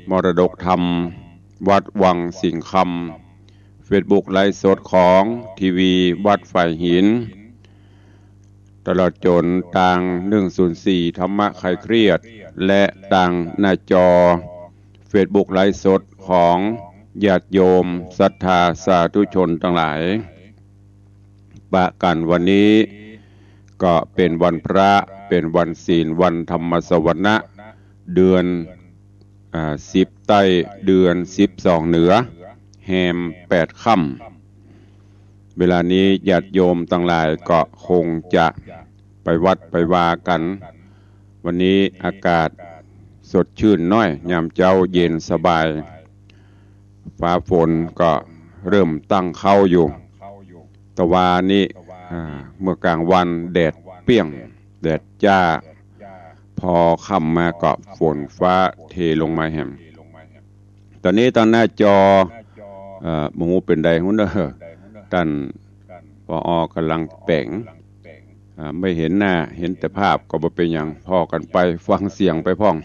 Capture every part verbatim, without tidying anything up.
มรดกธรรมวัดวังสิงห์คำ เฟซบุ๊กไลฟ์สดของทีวีวัดฝายหิน ตลอดจ๋นตางหนึ่งศูนย์สี่ธรรมะคลายเครียด และตางหน้าจอเฟซบุ๊กไลฟ์สดของญาติโยมศรัทธาสาธุชนตังหลาย ปะกั๋นวันนี้ก็เป๋นวันพระ เป๋นวันศีล วันธรรมสวนะ เดือน อ่า สิบใต้ เดือนสิบสองเหนือ แฮมแปดค่ำ เวลานี้ญาติโยมตังหลายก็คงจะไปวัดไปวากั๋น วันนี้อากาศสดชื่นน้อย ยามเจ๊าเย็นสบาย ฟ้าฝนก็เริ่มตั้งเค้าอยู่ ตะวานี้ อ่า เมื่อกลางวันแดดเปรี้ยง แดดจ้า พอค่ำมาก็ฝนฟ้าเทลงมาแฮม ต๋อนนี้ตางหน้าจอ เอ่อ บ่ฮู้เป๋นใดฮู้เน่อ ต้าน ผอ.กำลังแป๋ง อ่า ไม่เห็นหน้า เห็นแต่ภาพ ก็บ่เป๋นหยัง ผ่อกั๋นไป ฟังเสียงไปพ่อง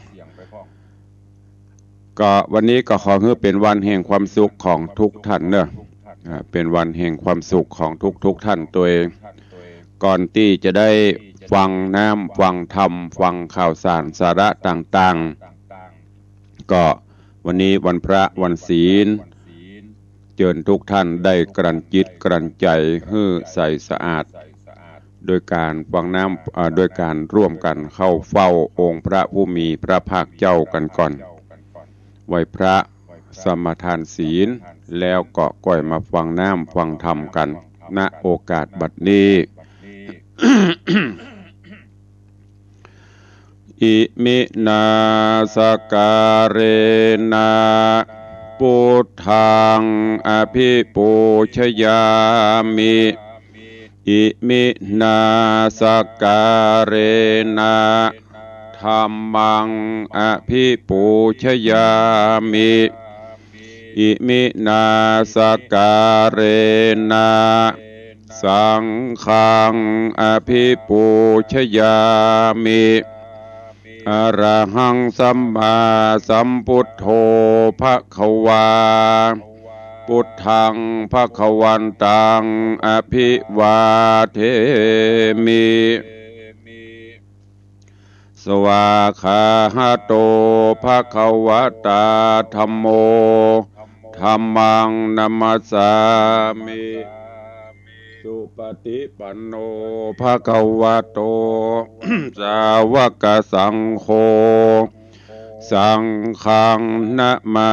ก็วันนี้ก็ขอหื้อเป๋นวันแห่งความสุขของทุกท่านเน่อ อ่า เป๋นวันแห่งความสุขของทุกๆ ท่านตวย ก่อนตี้จะได้ฟังน้ำ ฟังธรรม ฟังข่าวสารสาระต่างๆ ก็วันนี้วันพระวันศีล เจิญทุกท่านได้กลั่นจิตกลั่นใจ๋หื้อใสสะอาด โดยก๋านฟังน้ำ อ่า โดยก๋านร่วมกั๋นเข้าเฝ้าองค์พระผู้มีพระภาคเจ้ากั๋นก่อน ไหว้พระสมาทานศีล แล้วก็ก้อยมาฟังน้ำฟังธรรมกั๋น ณ โอกาสบัดนี้ อิมินาสการะนะ พุทธังอภิปูชยามิ อิมินาสการะนะ ธัมมังอภิปูชยามิ อิมินาสการะนะ สังฆังอภิปูชยามิ อะระหังสัมมาสัมพุทโธภะคะวา พุทธังภะคะวันตังอภิวาเทมิ สวากขาโตภะคะวะตาธัมโม ธัมมังนะมัสสามิ สุปฏิปันโนภะคะวะโต สาวกสังโฆ สังฆังนะมา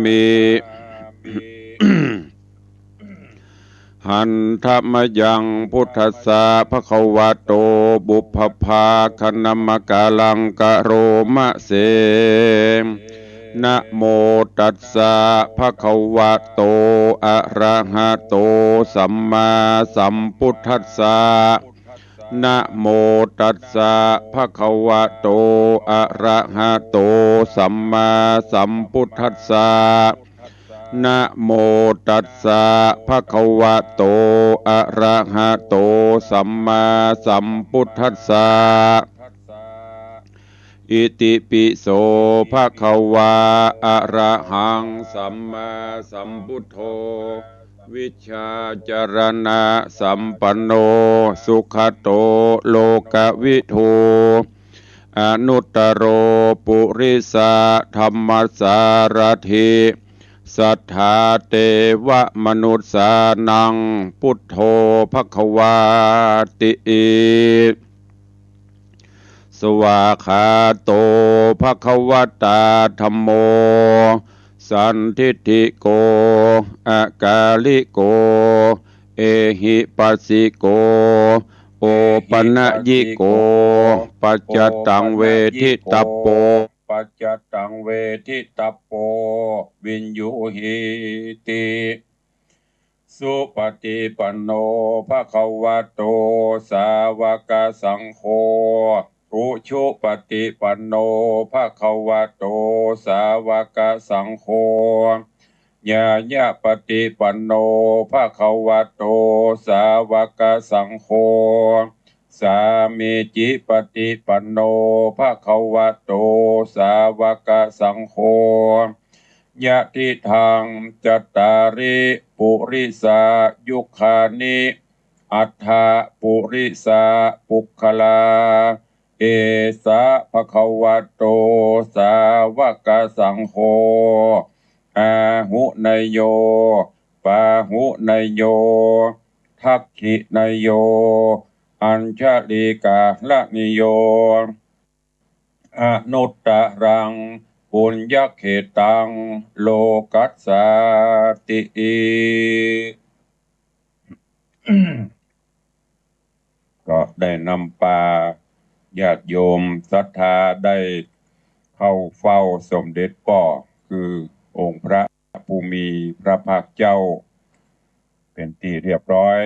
มิ หันทะมะยังพุทธัสสะภะคะวะโต ปุพพะภาคะนะมะกะลังกะโรมะเส นะโมตัสสะภะคะวะโต อะระหะโต สัมมาสัมพุทธัสสะ นะโมตัสสะภะคะวะโต อะระหะโต สัมมาสัมพุทธัสสะ นะโมตัสสะภะคะวะโต อะระหะโต สัมมาสัมพุทธัสสะ อิติปิโสภะคะวะ อะระหังสัมมาสัมพุทโธ วิชชาจะระณะสัมปันโน สุขะโตโลกะวิทู อนุตตะโรปุริสะธัมมะสารถิ สัทธาเตวะมนุสสานัง พุทโธภะคะวาติ สวากขาโตภะคะวะตาธัมโม สันทิฏฐิโก อะกาลิโก เอหิปัสสิโก โอปะนะยิโก ปัจจตังเวทิตัปโป ปัจจตังเวทิตัปโป วิญญูหีติ สุปฏิปันโนภะคะวะโต สาวกสังโฆ อุชุปฏิปันโนภะคะวะโต สาวกสังโฆ ญาญาปฏิปันโนภะคะวะโต สาวกสังโฆ สามีจิปฏิปันโน ภะคะวะโต สาวกสังโฆ ยะทิฏฐัง จัตตาริ ปุริสายุคคานิ อัฏฐะ ปุริสาปุคคลา เอสะ ภะคะวะโต สาวกสังโฆ อาหุเนยโย ปาหุเนยโย ทักขิเนยโย อัญชลีกาละเนยโย อนุตตรัง ปุญญเขตตัง โลกัสสาติติ ก็ได้นำปาญาติโยมศรัทธาได้เข้าเฝ้าสมเด็จป้อ คือองค์พระผู้มีพระภาคเจ้า เป๋นตี้เรียบร้อย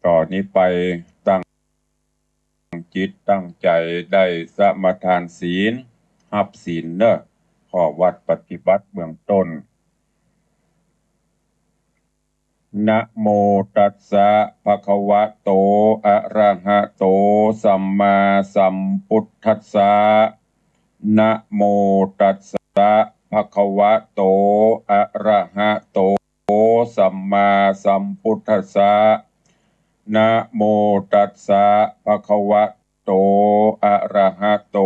ต่อนี้ไปตั้งจิตตั้งใจ๋ได้สมาทานศีล ฮับศีลเนาะ ข้อวัตรปฏิบัติเบื้องต้น นะโมตัสสะ ภะคะวะโต อะระหะโต สัมมาสัมพุทธัสสะ นะโมตัสสะ ภะคะวะโต อะระหะโต สัมมาสัมพุทธัสสะ นะโมตัสสะ ภะคะวะโต อะระหะโต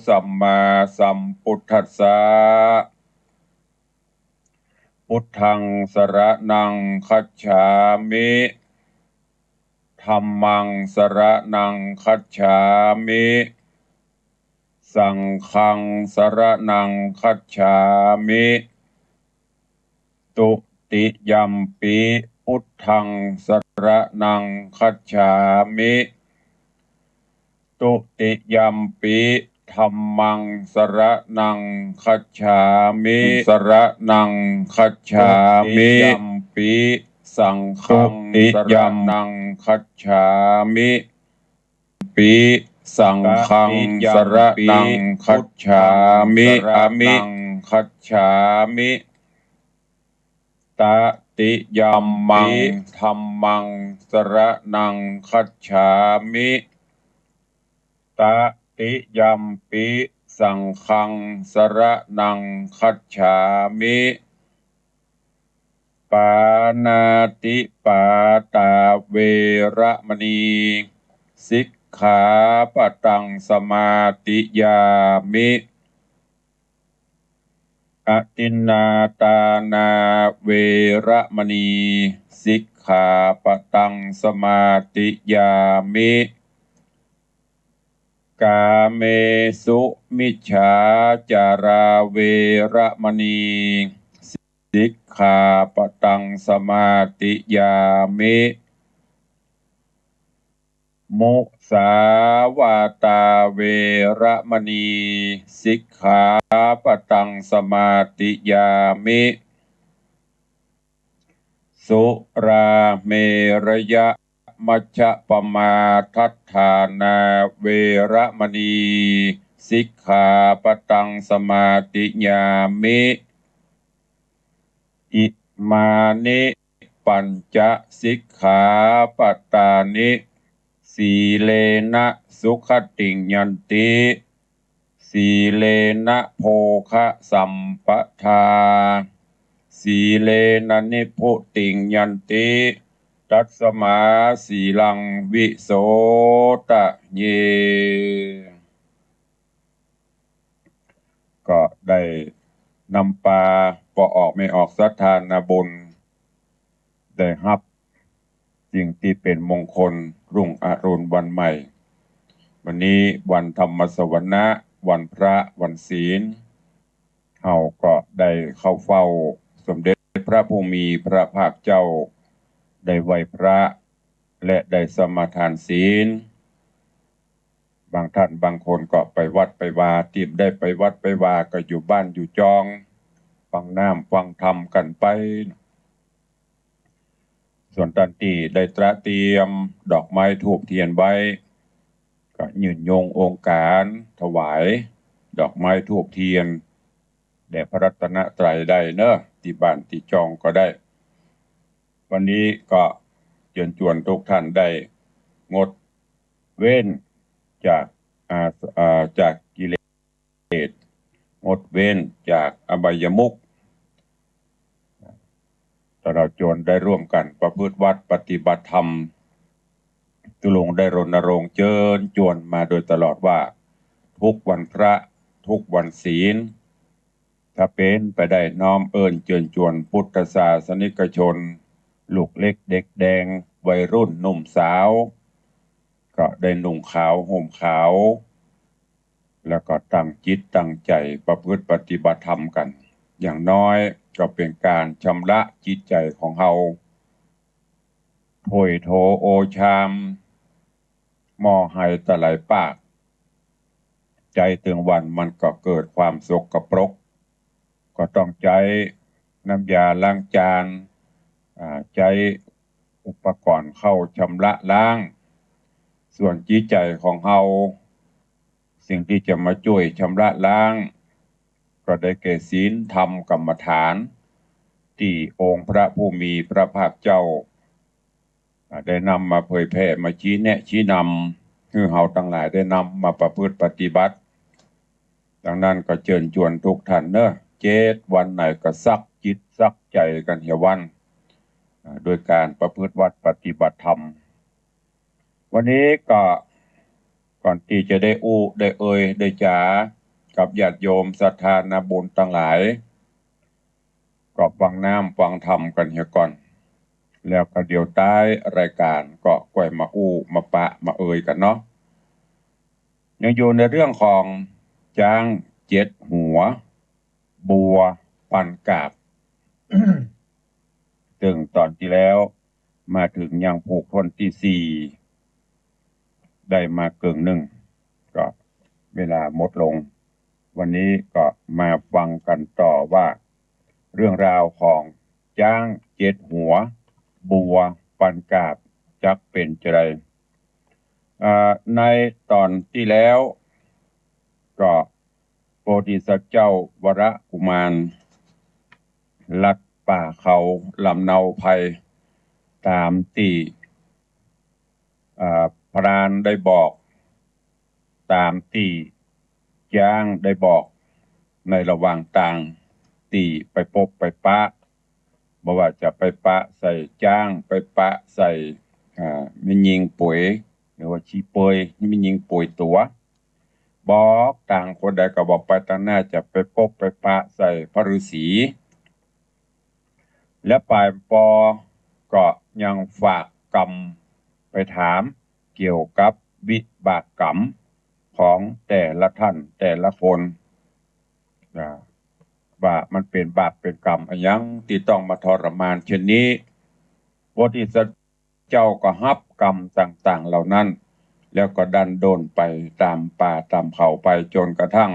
สัมมาสัมพุทธัสสะ พุทธัง สรณัง คัจฉามิ ธัมมัง สรณัง คัจฉามิ สังฆัง สรณัง คัจฉามิ ตุติยัมปิ พุทธัง สรณัง คัจฉามิ ตุติยัมปิ ธัมมัง สรณัง คัจฉามิ สรณัง คัจฉามิ ตุติยัมปิ สังฆัง ตุติยัม สรณัง คัจฉามิ ปิ สังฆัง ตติยัมปิ สรณัง คัจฉามิ ธัมมัง สรณัง คัจฉามิ ตติยัมปิ ธัมมัง สรณัง คัจฉามิ ตติยัมปิ สังฆัง สรณัง คัจฉามิ ปาณาติปาตา เวระมะนี สิกขาปะตัง สมาธิยามิ อทินนาทานา เวระมะนี สิกขาปะตัง สมาธิยามิ กาเมสุมิจฉาจารา เวระมะนี สิกขาปะตัง สมาธิยามิ มุสาวาตา เวระมะนี สิกขาปะตัง สมาธิยามิ สุราเมรยะมัชฌะปมาทัฏฐานา เวระมะนี สิกขาปะตัง สมาธิยามิ อิมานิ ปัญจะสิกขาปะตานิ สีเลนะสุขติงยันติ สีเลนะโภคะสัมปะทา สีเลนะนิพพุติงยันติ ตัสมาสีลังวิโสทะเย ก็ได้นำปาป้อออกแม่ออกศรัทธานาบุญ ได้ฮับสิ่งตี้เป๋นมงคลรุ่งอรุณวันใหม่ วันนี้วันธรรมสวนะ วันพระ วันศีล เฮาก็ได้เข้าเฝ้าสมเด็จพระผู้มีพระภาคเจ้า ได้ไหว้พระ และได้สมาทานศีล บางท่านบางคนก็ไปวัดไปวา ตี้บ่ได้ไปวัดไปวาก็อยู่บ้านอยู่จอง ฟังน้ำฟังธรรมกั๋นไป ส่วนต้านตี้ได้ตระเตรียมดอกไม้ธูปเทียนไว้ ก็ยื่นโยงองค์การถวายดอกไม้ธูปเทียน แด่พระรัตนตรัยได้เนาะ ตี้บ้านตี้จองก็ได้ วันนี้ก็เจิญจวนทุกท่านได้งด เว้นจาก อ่า อ่า จากกิเลส งดเว้นจากอบายมุข ตลอดจ๋นได้ร่วมกั๋นประพฤติวัตรปฏิบัติธรรม ตุ๊ลุงได้รณรงค์เจิญจวนมาโดยตลอดว่า ทุกวันพระ ทุกวันศีล ถ้าเป๋นไปได้น้อมเอิ้นเจิญจวนพุทธศาสนิกชน ลูกเล็กเด็กแดง วัยรุ่นหนุ่มสาว ก็ได้นุ่งขาวห่มขาว แล้วก็ตั้งจิตตั้งใจ๋ประพฤติปฏิบัติธรรมกั๋น อย่างน้อยก็เป๋นก๋านชำระจิตใจ๋ของเฮา ถ้วยโถโอชาม หม้อไหตะไหลปาก ใจ๊ตึงวันมันก็เกิดความสกปรก ก็ต้องใจ๊น้ำยาล้างจาน อ่า ใจ๊อุปกรณ์เข้าชำระล้าง ส่วนจิตใจ๋ของเฮา สิ่งตี้จะมาจ้วยชำระล้าง ก็ได้แก่ศีลธรรมกรรมฐาน ตี้องค์พระผู้มีพระภาคเจ้า อ่า ได้นำมาเผยแผ่ มาชี้แนะชี้นำ หื้อเฮาตังหลายได้นำมาประพฤติปฏิบัติ ดังนั้นก็เจิญจวนทุกท่านเนาะ เจ็ดวันไหนก็ซักจิตซักใจ๋กั๋นเหียวัน อ่า โดยก๋านประพฤติวัตรปฏิบัติธรรม วันนี้ก็ก่อนตี้จะได้อู้ได้เอ่ยได้จ๋ากับญาติโยมศรัทธานาบุญตังหลาย ก็ฟังน้ำฟังธรรมกั๋นเหียก่อน แล้วก็เดี๋ยวต๊ายรายก๋านก็ก่อยมาอู้มาปะมาเอ่ยกั๋นเนาะ ยังอยู่ในเรื่องของจ๊างเจ็ดหัว บัวปันกาบ ซึ่งต๋อนตี้แล้วมาเถิงยังผูกต้นตี้สี่ ได้มาเกิ่งนึ่ง ก็เวลาหมดลง วันนี้ก็มาฟังกั๋นต่อว่า เรื่องราวของจ๊างเจ็ดหัว บัวปันกาบ จักเป๋นจาใด อ่า ในต๋อนตี้แล้ว ก็โพธิสัตว์เจ้าวรกุมาร ลัดป่าเขาลำเนาไพร ต๋ามตี้ อ่า พรานได้บอก ต๋ามตี้จ๊างได้บอก ในระหว่างตางตี้ไปปบไปปะ บ่ว่าจะไปปะใส่จ๊าง ไปปะใส่ อ่า แม่ญิงป่วย หรือว่าชีเปลือย แม่ญิงป่วยตั๋ว บอกตางคนใดก็บอกไปตางหน้า จะไปปบไปปะใส่พระฤๅษี และฝ่ายปอก็ยังฝากกำไปถามเกี่ยวกับวิบากกรรมของแต่ละท่านแต่ละคน อ่า ว่ามันเป๋นบาปเป๋นกรรมอะหยังตี้ต้องมาทรมานเช่นนี้ โพธิสัตว์เจ้าก็ฮับกรรมต่างๆ เหล่านั้น แล้วก็ดั้นด้นไปต๋ามป่าต๋ามเขาไป จ๋นกระทั่ง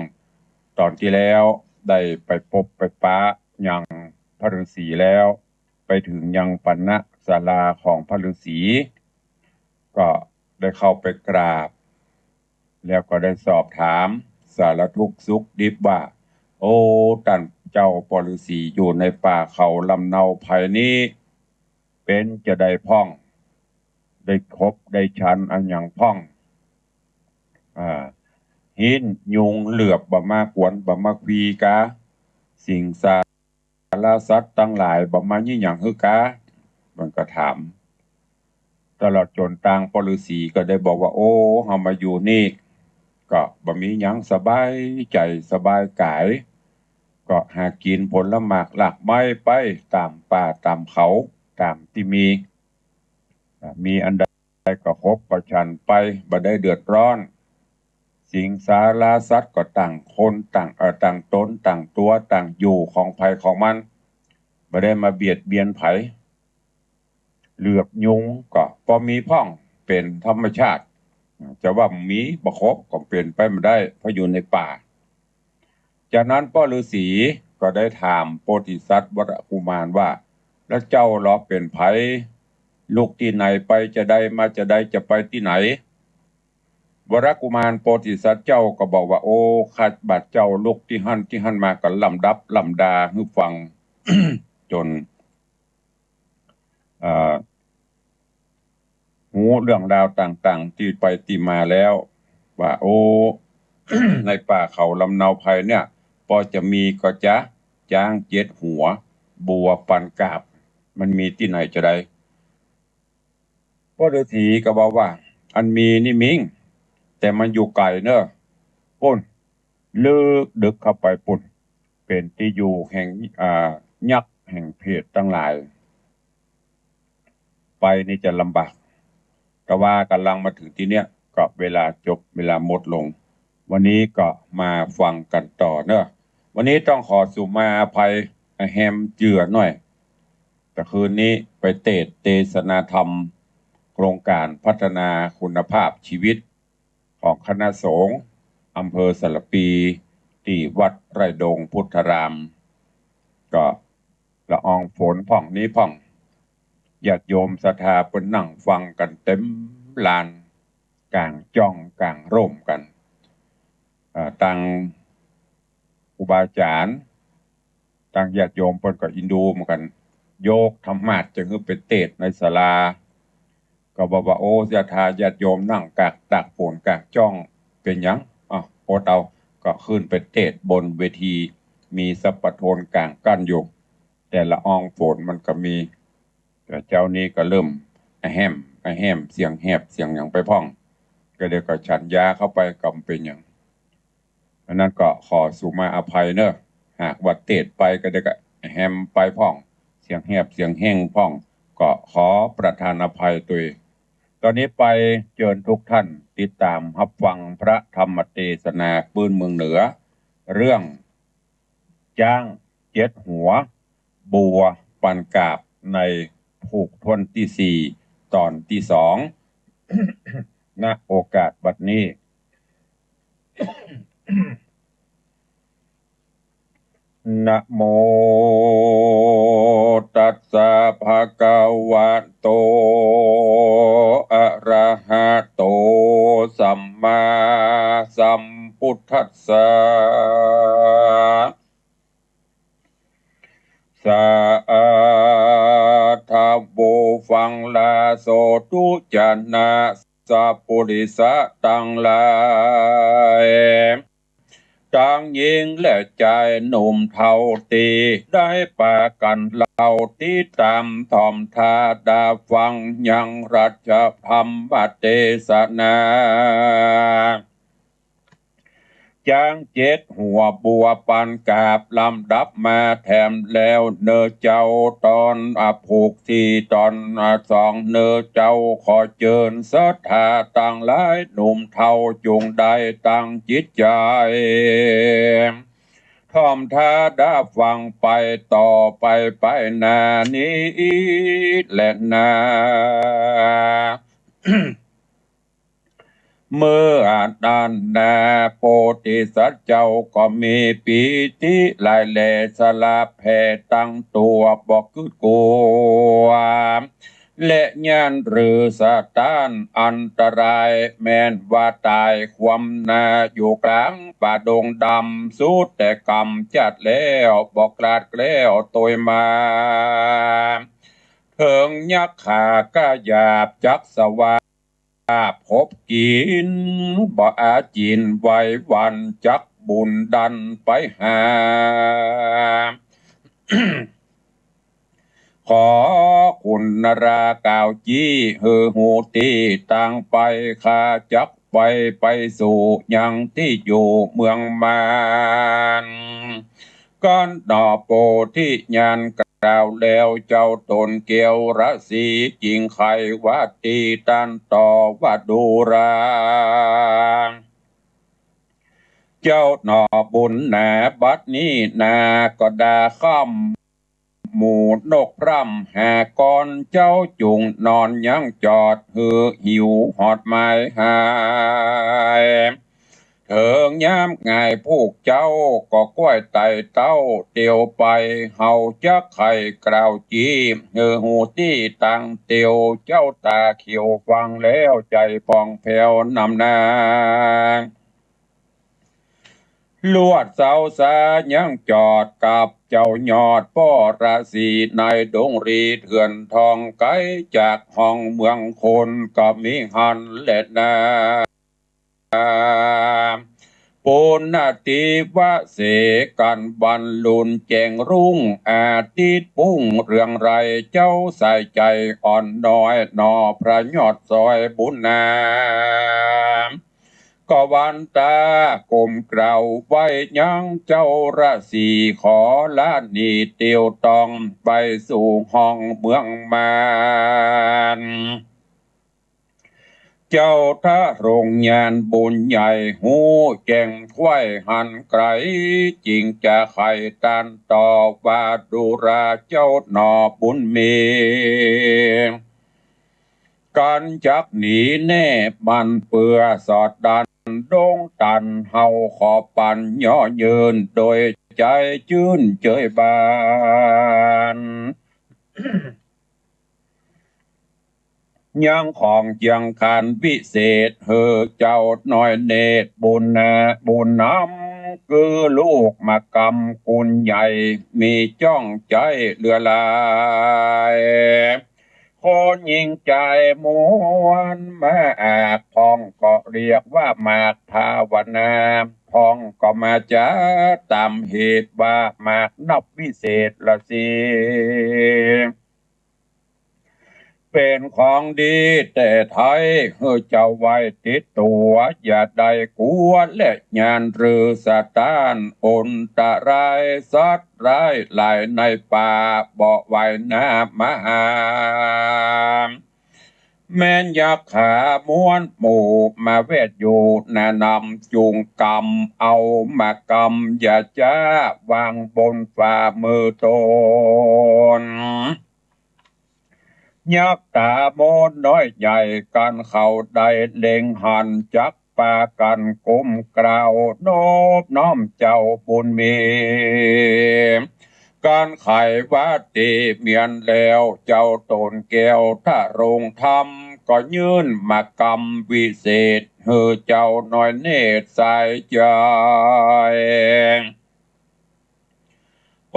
ต๋อนตี้แล้วได้ไปปบไปปะยังพระฤๅษีแล้ว ไปเถิงยังปัณณศาลาของพระฤๅษี ก็ได้เข้าไปกราบ แล้วก็ได้สอบถามสารทุกข์สุขดิบว่า โอ้ ต้านเจ้าปอฤๅษี อยู่ในป่าเขาลำเนาไพรนี้ เป๋นจาใดพ่อง ได้ขบได้ฉันอะหยังพ่อง อ่า หินยุงเหลือบบ่มากวนบ่มาขีกา สิงสา ราสัตว์ตังหลายบ่มาเยียะหยังหื้อกา มันก็ถาม ตลอดจ๋นตางปอฤๅษีก็ได้บอกว่า โอ้ เฮามาอยู่นี่ ก็บ่มีหยัง สบายใจ๋สบายก๋าย ก็หากิ๋นผลหมากรากไม้ไปต๋ามป่าต๋ามเขา ต๋ามตี้มี อ่า มีอันใดก็ขบก็ฉันไป บ่ได้เดือดร้อน สิงสาราสัตว์ก็ต่างคนต่าง เอ่อ ต่างต๋นต่างตั๋วต่างอยู่ของใผของมัน บ่ได้มาเบียดเบียนใผ เหลือบยุงก็ปอมีพ่อง เป๋นธรรมชาติ จะว่าบ่มีบ่ขบก็เป๋นไปบ่ได้ เพราะอยู่ในป่า จากนั้นปอฤๅษีก็ได้ถามโพธิสัตว์วรกุมารว่า แล้วเจ้าลอเป๋นใผ ลุกตี้ไหนไปจาใดมาจาใด จะไปตี้ไหน วรกุมารโพธิสัตว์เจ้าก็บอกว่า โอ้ ข้าบาดเจ้าลุกตี้หั้นตี้หั้นมาก็ลำดับลำดาหื้อฟัง จ๋น เอ่อ ฮู้เรื่องราวต่างๆ ตี้ไปตี้มาแล้ว ว่า โอ้ ในป่าเขาลำเนาไพรเนี่ย ปอจะมีก็จะจ๊างเจ็ดหัว บัวปันกาบ มันมีตี้ไหนจาใด ป้อฤๅษีก็บอกว่า อันมีนี่มิง แต่มันอยู่ไก๋เน่อ ปู้น ลึกดึกเข้าไปปู้น เป๋นตี้อยู่แห่ง อ่า ยักษ์แห่งเปรตตังหลาย ไปนี่จะลำบาก แต่ว่าก่ำลังมาเถิงตี้เนี้ย ก็เวลาจบ เวลาหมดลง วันนี้ก็มาฟังกั๋นต่อเนาะ วันนี้ต้องขอสุมาอภัย แฮมเจือหน้อย แต่คืนนี้ไปเตสน์เตสนาธรรม โครงก๋านพัฒนาคุณภาพชีวิต ของคณะสงฆ์อำเภอสารภี ตี้วัดไร่ดงพุทธาราม ก็ละอองฝนพ่องนี้พ่อง ญาติโยมศรัทธาเปิ้นนั่งฟังกั๋นเต็มลาน ก๋างจ้องก๋างร่มกั๋น เอ่อ ตังครูบาอาจ๋ารย์ ตังญาติโยมเปิ้นก็อินดูเหมือนกั๋น ยกธรรมาสน์จะหื้อไปเตสน์ในศาลา ก็บอกว่า โอ้ ศรัทธาญาติโยมนั่งกากตากฝนกากจ้องเป๋นหยัง อ่ะ อดเอา ก็ขึ้นไปเตสน์บนเวที มีสปาโทนก๋างกั้นอยู่ แต่ละอองฝนมันก็มี แต่เจ๊านี้ก็เริ่มอะแฮ่มอะแฮ่ม เสียงแหบเสียงหยังไปพ่อง ก็เดี๋ยวก็ฉันยาเข้าไปก็บ่เป๋นหยัง อันนั้นก็ขอสุมาอภัยเนาะ หากว่าเตสน์ไปก็เดี๋ยวก็อะแฮ่มไปพ่อง เสียงแหบเสียงแห้งพ่อง ก็ขอประทานอภัยตวย ตอนนี้ไปเจิญทุกท่านติดต๋ามฮับฟังพระธรรมเตสนาปื้นเมืองเหนือ เรื่อง จ๊างเจ็ดหัว บัวปันกาบ ในผูกถ้วนตี้สี่ ต๋อนตี้สอง ณ โอกาสบัดนี้ นะโม ตัสสะ ภะคะวะโต อะระหะโต สัมมาสัมพุทธัสสะ สาธุ ฟังลาโสธุจนะ สัพปุริสะตังหลาย ตังญิงและจายหนุ่มเฒ่าตี้ได้ปากั๋นเล่า ติดต๋ามถ่อมถ้าดาฟังยังรัชธรรมเตสนา จ๊างเจ็ดหัวบัวปันกาบ ลำดับมาแถมแล้วเนาะเจ้า ต๋อน อ่ะ ผูกตี้ต๋อน อ่ะ สองเนาะเจ้า ขอเจิญศรัทธาตังหลายหนุ่มเฒ่าจุ่งได้ตั้งจิตใจ๋ ถ่อมถ้าดาฟังไปต่อไปไปหน้านี้แลนา เมื่อด้านหน้าโพธิสัตว์เจ้าก็มีปีติหลายแล สละแผ่ตั้งตั๋วบ่กึ๊ดกั๋ว และย้านหรือสะต้านอันตราย แม่นว่าต๋ายคว่ำหน้าอยู่ก๋างป่าดงดำ สุดแต่ก๋ำจัดแล้วบ่กลาดแคล้วตวยมา เถิงยักขาก้าหยาบจักสวา พบกิ๋นบ่อาจิ๋นไหวหวั่น จักบุญดันไปหา ขอคุณนารากล่าวจี้หื้อฮู้ตี้ตางไป ข้าจักไปไปสู่ยังตี้อยู่เมืองมาร กั๋นหนอ โพธิญาณกล่าวแล้ว เจ้าต๋นแก้วราศีจึงใค่ว่าตี้ต้านต่อว่า ดูรา เจ้าหนอบุญหนา บัดนี้นาก็ดาค่ำ หมู่นกพร่ำห้ากร เจ้าจุ่งนอนยังจอดหื้อหิวฮอดหมายหาย เถิงยามหงายผู้เจ้าก็ก้อยไต่เต้าเตียวไป เฮาจักใค่กล่าวจี้หื้อฮู้ตี้ตางเตียว เจ้าต๋าเขียวฟังแล้วใจ๋ผ่องแผ้วนำนา ลวดเสาสายังจอดกับเจ้ายอดป้อราศี ในดงรีเถื่อนทอง ไก๋จากห้องเมืองคนก็มีหั้นแลนา ปุณณติวเสกันวันลุนแจ้งรุ่ง อาทิตย์ปุ้งเรืองไร้ เจ้าใส่ใจ๋อ่อนน้อย หน่อพระยอดสอยบุญนา ก็วันต๋าก้มเกล้าไหว้ยังเจ้าราศี ขอลาหนีเตียวต้องไปสู่ห้องเมืองมาร เจ้าทรงญาณบุญใหญ่ ฮู้แจ้งใคว่หันไก๋ จึงจะใค่ต้านต่อว่า ดูราเจ้าหน่อบุญมี กั๋นจักหนีแน่มันเปื้อสอดดันดงตัน เฮาขอปั๋นย่อเยิน โดยใจ๋จื้นเจยบาน ยังของเจียงคานวิเศษ หื้อเจ้าน้อยเนตรบุญนา บุญนำ คือลูกมะกำกุญใหญ่ มีจ้องใจ๋เหลือหลาย คนหญิงใจ๋มวลมาก พ่องก็เรียกว่ามากภาวนา พ่องก็มาจ๋าต๋ามเหตุว่ามากนับวิเศษละสิ เป๋นของดีแต๊ไท้ หื้อเจ้าไว้ติดตั๋ว อย่าได้กั๋วและหย่านหรือสะต้าน อันตรายสัตว์ร้ายหลายในป่า บ่ไหวหน้ามาหา แม้นยักขามวลหมู่มาแวดอยู่หน้านำ จุ่งก๋ำเอามะกำอย่าจ๊า วางบนฝ่ามือต๋น ยักษ์ต๋ามนน้อยใหญ่กั๋นเขาได้เล็งหัน จักปากั๋นก้มเกล้านบน้อมเจ้าบุญมี กั๋นใค่ว่าติเมียนแล้ว เจ้าต๋นแก้วทรงธรรม ก็ยื่นมะกำวิเศษ หื้อเจ้าน้อยเนตรใส่ใจ๋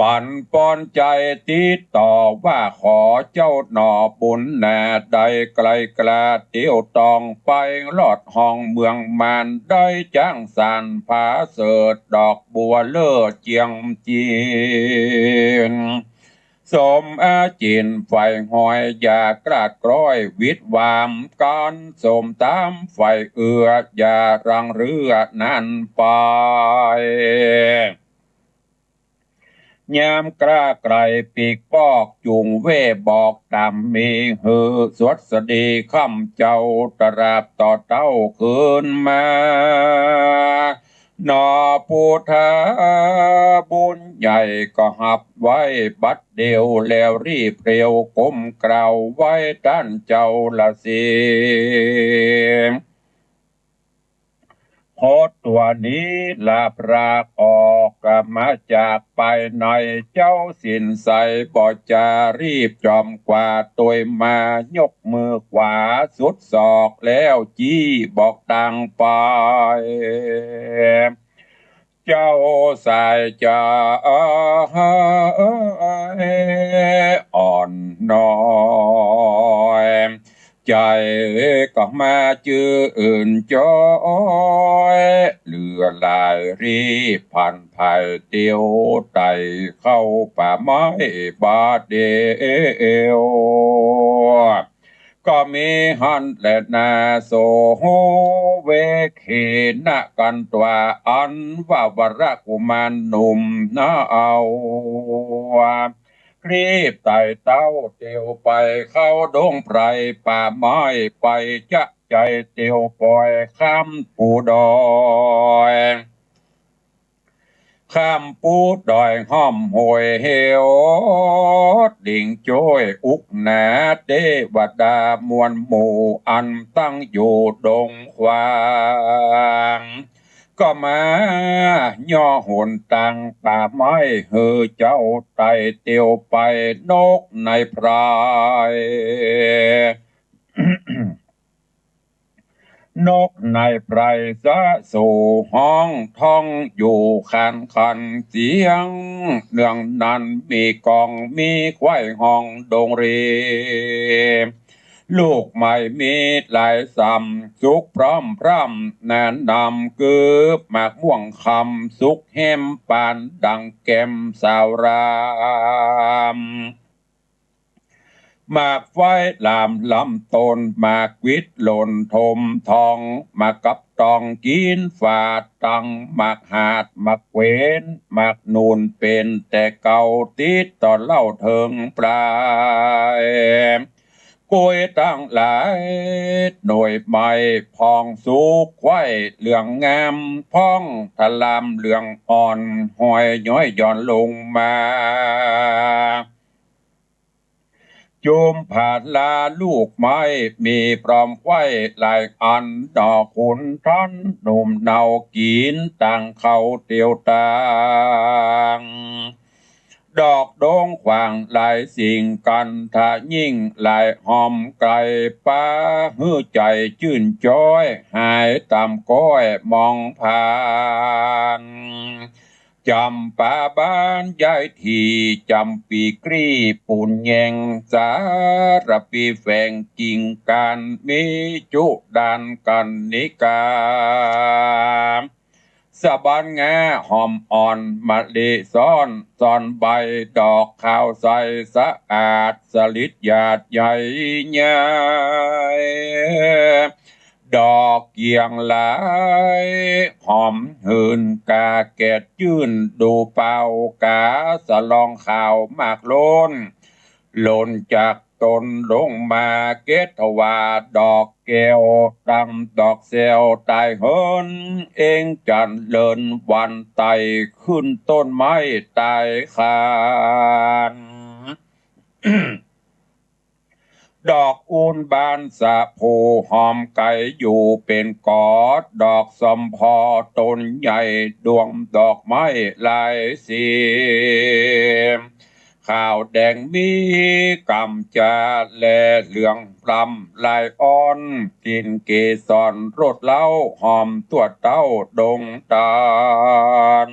ปั๋นปอนใจ๋ติดต่อว่า ขอเจ้าหน่อบุญนา ได้ไกลกล้าเตียวต้องไป ลอดห้องเมืองมาร ได้จ๊างสรรผาเสริฐ ดอกบัวเลิศเจียงจีน สมอาจินไฝ่ห้อย อย่ากล้าดกร้อยวิดวามกั๋น สมต๋ามไฝ่เอื้อ อย่ารังเรือนั้นไป ยามกล้าไกลปีกปอก จุ่งเว่บอกต๋ามมี หื้อสวัสดีค่ำเจ้า ตราบต่อเต้าคืนมา หน่อพุทธาบุญใหญ่ก็ฮับไว้บัดเดียว แล้วรีบเร็วก้มเกล้าไหว้ต้านเจ้าละสิ ขอตั๋วนี้ลาพรากออกมาจากไปใน เจ้าสินใสบ่จา รีบจอมกวาดตวยมา ยกมือขวาสุดศอกแล้วจี้บอกตางไป เจ้าสายใจ๋อ่อนน้อย ใจ๋ก็มาจื้นจ้อย เหลือหลายรีบพลันไพร่เตียวไต่เข้าป่าไม้บาดเดียว ก็มีหั้นแลนา โสเวคเขนะกันตวา อันว่าวรกุมารหนุ่มนาเอา รีบไต่เต้าเตียวไปเข้าดงไพรป่าไม้ ไปจ๊ะใจ๋เตียวปอยข้ามภูดอย ข้ามภูดอยห้อมห้วยเหว ดิ่งจ้วยอุกหนา เตวดามวลหมู่อันตั้งอยู่ดงขวาง ก็มาย่อหนตางป่าไม้ หื้อเจ้าไต่เตียวไปนกในไพร นกในไพรสะโสฮ้อง ท้องอยู่ขันขันเสียง เนืองนั้นมีกองมีควายฮ้องดงเร ลูกใหม่มีหลายส่ำ สุกพร้อมพร่ำแนะนำ คือหมากม่วงคำ สุกแฮมปานดังแก้มสาวราม หมากฝอยหลามลำต้น หมากกวิดหล่นถมทอง หมากกับตองกิ๋นฝาดตัง หมากหาดหมากเขวน หมากหนุนเป๋นแต่เก่า ติดต่อเล่าเถิงปลาย กล้วยตังหลายหน่วยใหม่ ผ่องสุกไขว่เหลืองงาม ผ่องทะลามเหลืองอ่อน ห้อยย้อยหย่อนลงมา จุมผาลาลูกไม้ มีพร้อมไขว่หลายอัน ดอกขุนทันหนุ่มเนากิ๋น ต่างเขาเตียวต่าง ดอกดงขว้างหลายสิ่ง กันทะยิ่งหลายหอมไกล ปาหื้อใจ๋จื้นจ๊อย หายต๋ามก้อยมองผ่าน จ๋ำปาบานย้ายถี่ จ๋ำปีกรีปูนแยง สารพีแฝงกิ่งก้าน มีจุดานกัณฑิกา สะบันงาหอมอ่อน มะลิซ้อน ซ้อนใบ ดอกขาวใสสะอาด สลิดหยาดใหญ่ใหญ่ ดอกเกียงหลาย หอมหืนกาแกดจื้น ดูเป่ากาสะลองขาวมากล้น หล่นจากต้นลงมา เกศถวาดอกแก้ว ดำดอกแซวต๋ายเหิน เอ็งจันเลินวันไต่ ขึ้นต้นไม้ต๋ายคาน ดอกอูนบานสะโพ หอมไกอยู่เป๋นกอด ดอกสมพอต้นใหญ่ ดวงดอกไม้หลายสี ขาวแดงมีก๋ำจา แลเหลืองปล้ำลายอ่อน กลิ่นเกสรรสเล้า หอมตั้วเต้าดงตาล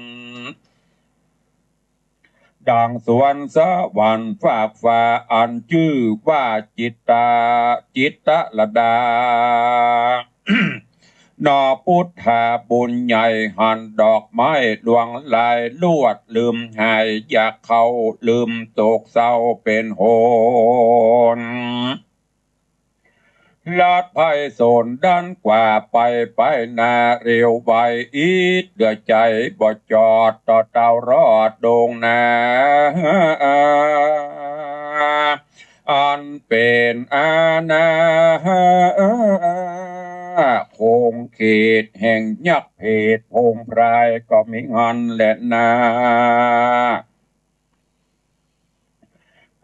ดังสวนสวรรค์ฟากฟ้า อันจื้อว่าจิตตา จิตตะละดา หน่อปุทธาบุญใหญ่ หันดอกไม้หลวงหลาย ลวดลืมหายอยากเข้า ลืมโศกเศร้าเป๋นโหน ลัดไพศาลดันกว่าไป ไปหน้าเร็วไว อิดเหลือใจ๋บ่จอด ต่อเต้ารอดดงนา อันเป๋นอาณา คงเขตแห่งยักษ์เผด โผงพรายก็มีงันแลนา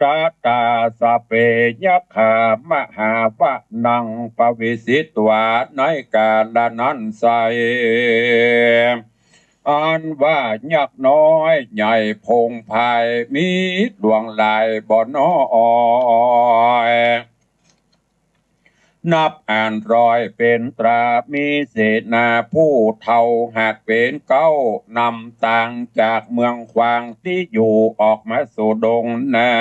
ตะตาสะเป ยักขา มหาวะนัง ปะเวสิตวา ในกาละนั้นไส้ อันว่ายักษ์น้อยใหญ่โผงพราย มีหลวงหลายบ่น้อย นับอ่านร้อยเป๋นตรา มีเสนาผู้เฒ่าหากเป๋นเก๊า นำตางจากเมืองขวางตี้อยู่ออกมาสู่ดงนา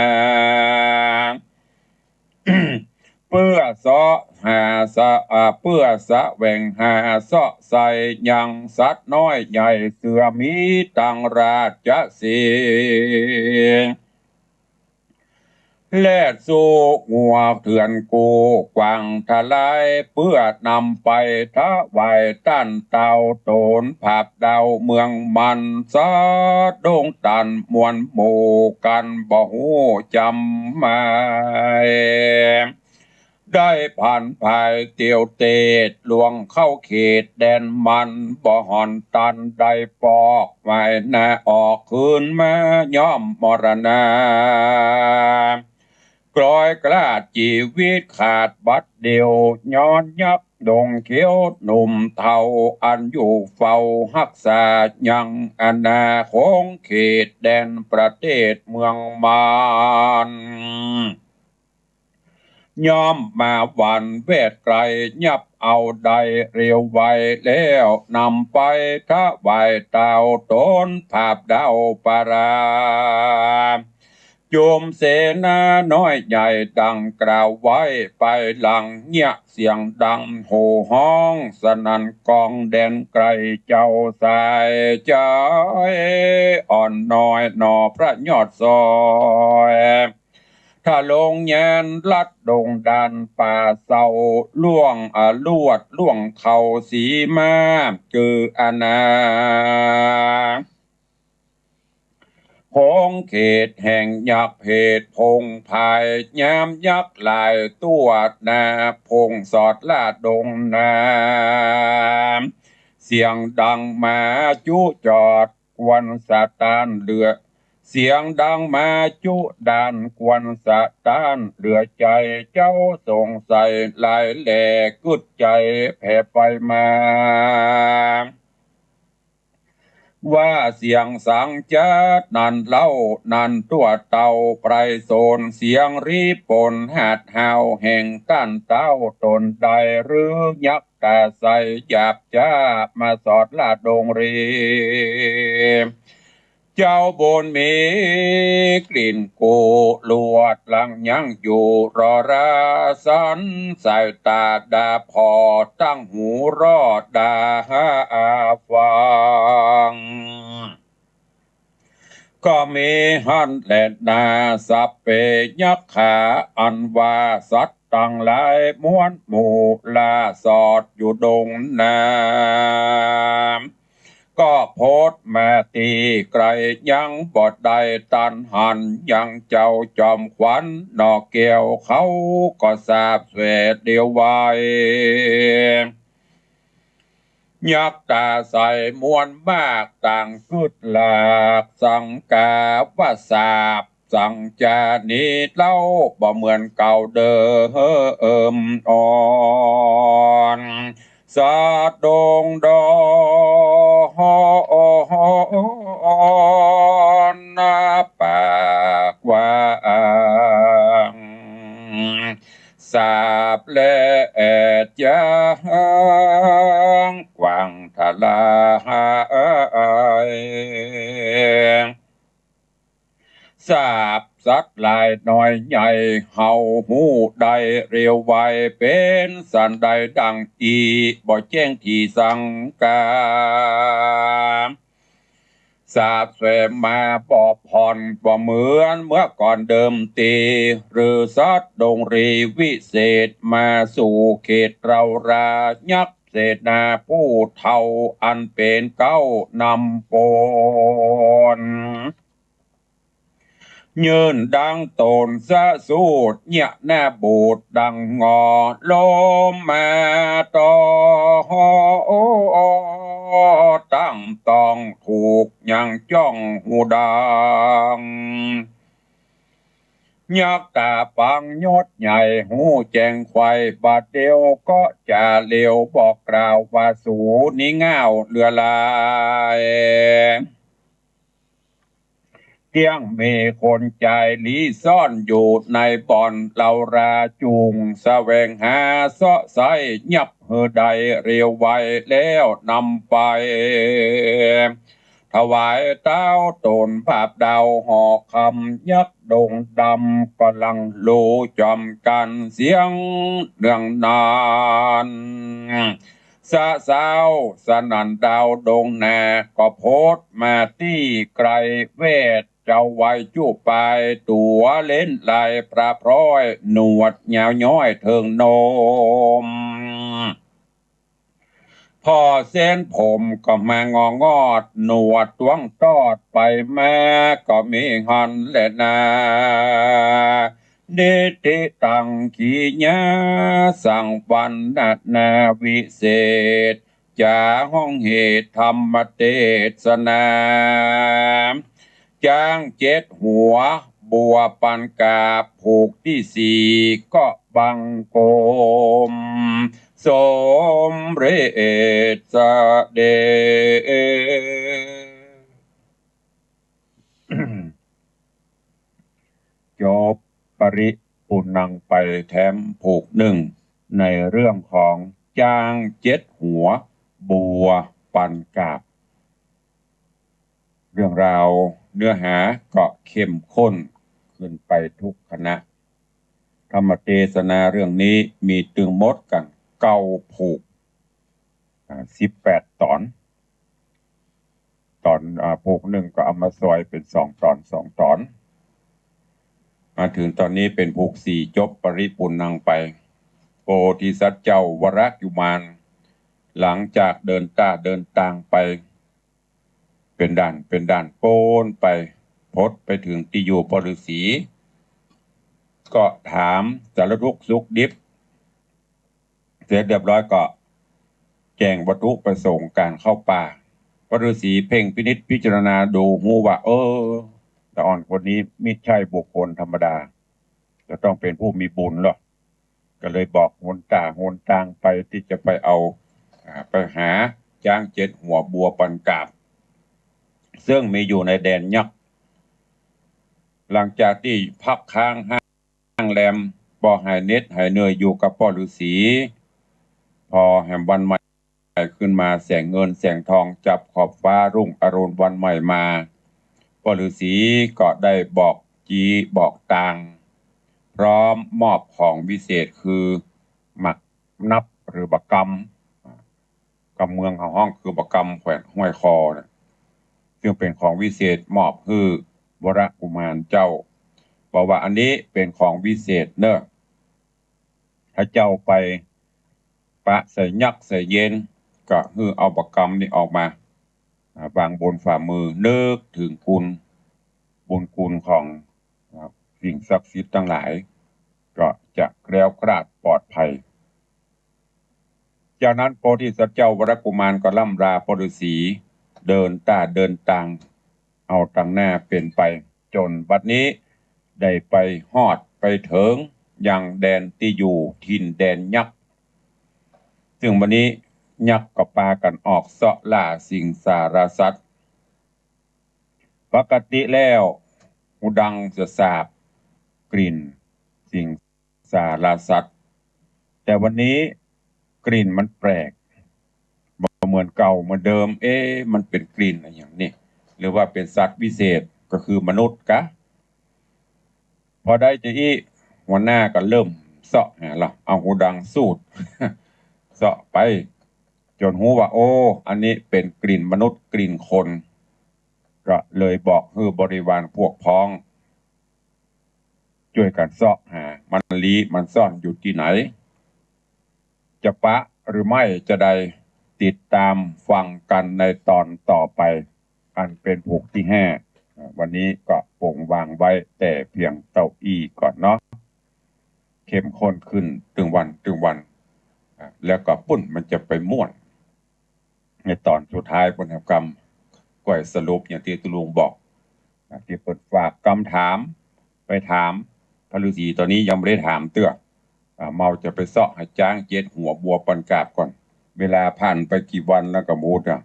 เปื้อเสาะหาสะ อ่า เปื้อแสวงหาเสาะใส่ยังสัตว์น้อยใหญ่ เสือหมีตังราชสีห์ แลดสู้งัวเถื่อนกู้กว้างทะลาย เปื้อนำไปถวายต้านเต้าโตน ผาบดาวเมืองมัน สะดุ้งตันมวลหมู่กั๋นบ่ฮู้จ๋ำหมาย ได้ผันผายเตียวเตศ ล่วงเข้าเขตแดนมัน บ่หอนตันได้ปอก หมายหน้าออกคืนมาย่อมมรณา กลอยกลาดจีวิตขาดบัดเดียว ย้อนยักษ์ดงเขียวหนุ่มเฒ่า อันอยู่เฝ้าฮักษายังอาณา คงเขตแดนประเทศเมืองมาร ย่อมมาหวั่นแวดไกล ยับเอาได้เร็วไว แล้วนำไปถวายเต้าต๋น ผาบเดาปารา จุมเสนาน้อยใหญ่ดังกล่าวไว้ ไปหลังเยียะเสียงดังโห่ฮ้องสนั่นก้องแดนไกล เจ้าสายใจ๋อ่อนน้อยหน่อพระยอดซอย ทะลงแยนลัดดงด่านป่าเศร้า ล่วงอลวดล่วงเขาสีมา คืออาณา โขงเขตแห่งยักษ์เพศพงศ์พาย ยามยักษ์หลายตั๋วหนา พงศ์สอดล่าดงนา เสียงดังมาจุจอดกวนสะต้านเหลือ เสียงดังมาจุด่านกวนสะต้านเหลือใจ๋ เจ้าสงสัยหลายแลกึ๊ดใจ๋แผ่ไปมา ว่าเสียงสังจ๊าดนั้นเล่า นั้นตั๋วเต้าไพรสน เสียงรีปนหาดฮาวแห่งต้านเต้าต๋นได้ หรือยักษ์ต๋าใสหยาบจ๊ามาสอดล่าดงรี เจ้าบุญมีกลิ่นกูลวดหลังยังอยู่รอราสัน สายต๋าดาผ่อตั้งหูรอดาฟัง ก็มีหั้นแลนา สัพเพยักขา อันว่าสัตว์ตังหลายมวลหมู่ ล่าสอดอยู่ดงนา ก็โผดมาตี้ไก๋ยังบ่ได้ตันหัน ยังเจ้าจอมขวัญหน่อแก้วเขาก็สาบแสดเดียวไว้ ยักษ์ต๋าใสมวลมากต่างกึ๊ดหลาก สังกาว่าสาบสังจานี้เล่า บ่เหมือนเก่าเดิมอ่อน สะดงดอนปากกว้าง สาบและแอดยางกว้างทลาย สาบสัตว์หลายน้อยใหญ่ เฮาฮู้ได้เร็วไว เป๋นสันใดดังอี้ บ่แจ้งตี้สังกา สาบแสงมาบ่ผ่อน บ่เหมือนเมื่อก่อนเดิมตี้ ฤๅสัตว์ดงรีวิเศษ มาสู่เขตเรารา ยักษ์เสนาผู้เฒ่า อันเป๋นเก๊านำปน ยื่นดังต๋นสะสูด เยียะหน้าบูดดังงอ ลมมาต่อ ตั้งต้องถูกยังจ้องหูดัง ยักษ์ต๋าปังยศใหญ่ฮู้แจ้งไขว่ บ่าเดี่ยวก็จะเร็วบอกกล่าวว่า สูนี้ง่าวเหลือหลาย เตี้ยงมีคนจายลี้ซ่อนอยู่ในบ่อน เราราจุ่งแสวงหาเซาะไซ้ ยับหื้อได้เร็วไว แล้วนำไป ถวายเต้าต๋นผาบดาวหอกคำ ยักษ์ดงดำก่ำลังโลจอมกั๋น เสียงเนืองนาน สะเซ้าสนั่นดาวดงนา ก็โผดมาตี้ไก๋แวด เจ้าไหว้จุปายตั๋วเล็้นลายพระพร้อย หนวดยาวย้อยเถิงนม ผ่อเส้นผมก็มางองอด หนวดตวงตอดไปมา ก็มีหั้นแลนา นิทธิตังขีญา สังวรรณนาวิเศษ จ๋าฮ้องเหตุธรรมเตสนา จ๊างเจ็ดหัว บัวปันกาบผูกตี้สี่ ก็บังคมสมเร็จเสด็จ จบปริ ปุณณังไปแถมผูกนึ่ง ในเรื่องของจ๊างเจ็ดหัว บัวปันกาบ เรื่องราวเนื้อหาก็เข้มข้นขึ้นไปทุกขณะ ธรรมเตสนาเรื่องนี้มีตึงหมดกั๋นเก้าผูก อ่า สิบแปดต๋อน ต๋อน อ่า ผูกนึ่งก็เอามาซอยเป๋นสองต๋อน สองต๋อน มาเถิงต๋อนนี้เป๋นผูกสี่ จบปริปุณณังไป โพธิสัตว์เจ้าวรกุมาร หลังจากเดินต้าเดินตางไป เป๋นด่าน เป๋นด่านป๊นไป พอไปเถิงตี้อยู่ป้อฤๅษี ก็ถามสารทุกข์สุขดิบ เสร็จเรียบร้อยก็แจ้งวัตถุประสงค์ก๋านเข้าป่า ป้อฤๅษีเพ่งพินิจพิจารณาดูฮู้ว่า เออ ตาอ่อนคนนี้มิใจ้บุคคลธรรมดา จะต้องเป๋นผู้มีบุญลอ ก็เลยบอกหนต้าหนตางไปตี้จะไปเอา อ่า ไปหาจ๊างเจ็ดหัวบัวปันกาบ เซิ่งมีอยู่ในแดนยักษ์ หลังจากตี้พักค้าง แรม บ่หายเหน็ดหายเหนื่อยอยู่กับป้อฤๅษี พอแหมวันใหม่ขึ้นมา แสงเงินแสงทองจับขอบฟ้า รุ่งอรุณวันใหม่มา ป้อฤๅษีก็ได้บอกจีบอกตาง พร้อมมอบของวิเศษคือหมากนับหรือบ่ากำ กำเมืองเฮาฮ้องคือบ่ากำ แขวนห้อยคอเนี่ย ซึ่งเป๋นของวิเศษมอบหื้อวรกุมารเจ้า บอกว่าอันนี้เป๋นของวิเศษเน่อ ถ้าเจ้าไปปะใส่ยักษ์ใส่เยน ก็หื้อเอาบ่ากำนี้ออกมา อ่า วางบนฝ่ามือ นึกเถิงคุณ บุญคุณของ อ่า สิ่งศักดิ์สิทธิ์ตังหลาย ก็จะแคล้วคลาดปลอดภัย จากนั้นโพธิสัตว์เจ้าวรกุมารก็ร่ำลาป้อฤๅษี เดินต้าเดินตาง เอาตังหน้าเป๋นไป จ๋นบัดนี้ได้ไปฮอดไปเถิงยังแดนตี้อยู่ถิ่นแดนยักษ์ ซึ่งบัดนี้ยักษ์ก็ปากั๋นออกเซาะล่าสิงสารสัตว์ ปกติแล้วฮูดังจะสาบกลิ่นสิงสารสัตว์ แต่วันนี้กลิ่นมันแปลก บ่เหมือนเก่าเหมือนเดิม เอ๊ะ มันเป๋นกลิ่นอะหยังนี่ หรือว่าเป๋นสัตว์วิเศษ ก็คือมนุษย์กะ พอได้จะอี้ หัวหน้าก็เริ่มเซาะหาละ เอาฮูดังสูด เซาะไป จ๋นฮู้ว่า โอ้ อันนี้เป๋นกลิ่นมนุษย์ กลิ่นคน ก็เลยบอกหื้อบริวารพวกพ้อง จ้วยกั๋นเซาะหา มันลี้มันซ่อนอยู่ตี้ไหน จะปะหรือไม่จะใด ติดต๋ามฟังกั๋นในต๋อนต่อไป อันเป๋นผูกตี้ห้า อ่า วันนี้ก็ป๋งวางไว้แต่เพียงเต้าอี้ก่อนเนาะ เข้มข้นขึ้นตึงวันตึงวัน อ่า แล้วก็ปุ้นมันจะไปม่วน ในต๋อนสุดท้ายปุ้นครับ กำ ก้อยสรุปอย่างตี้ตุ๊ลุงบอก อ่า ตี้เปิ้นฝากกำถามไปถามป้อฤๅษี ต๋อนนี้ยังบ่ได้ถามเตื้อ อ่า เฮาจะไปเซาะหาจ๊างเจ็ดหัวบัวปันกาบก่อน เวลาผ่านไปกี่วันแล้วก็บ่ฮู้อะ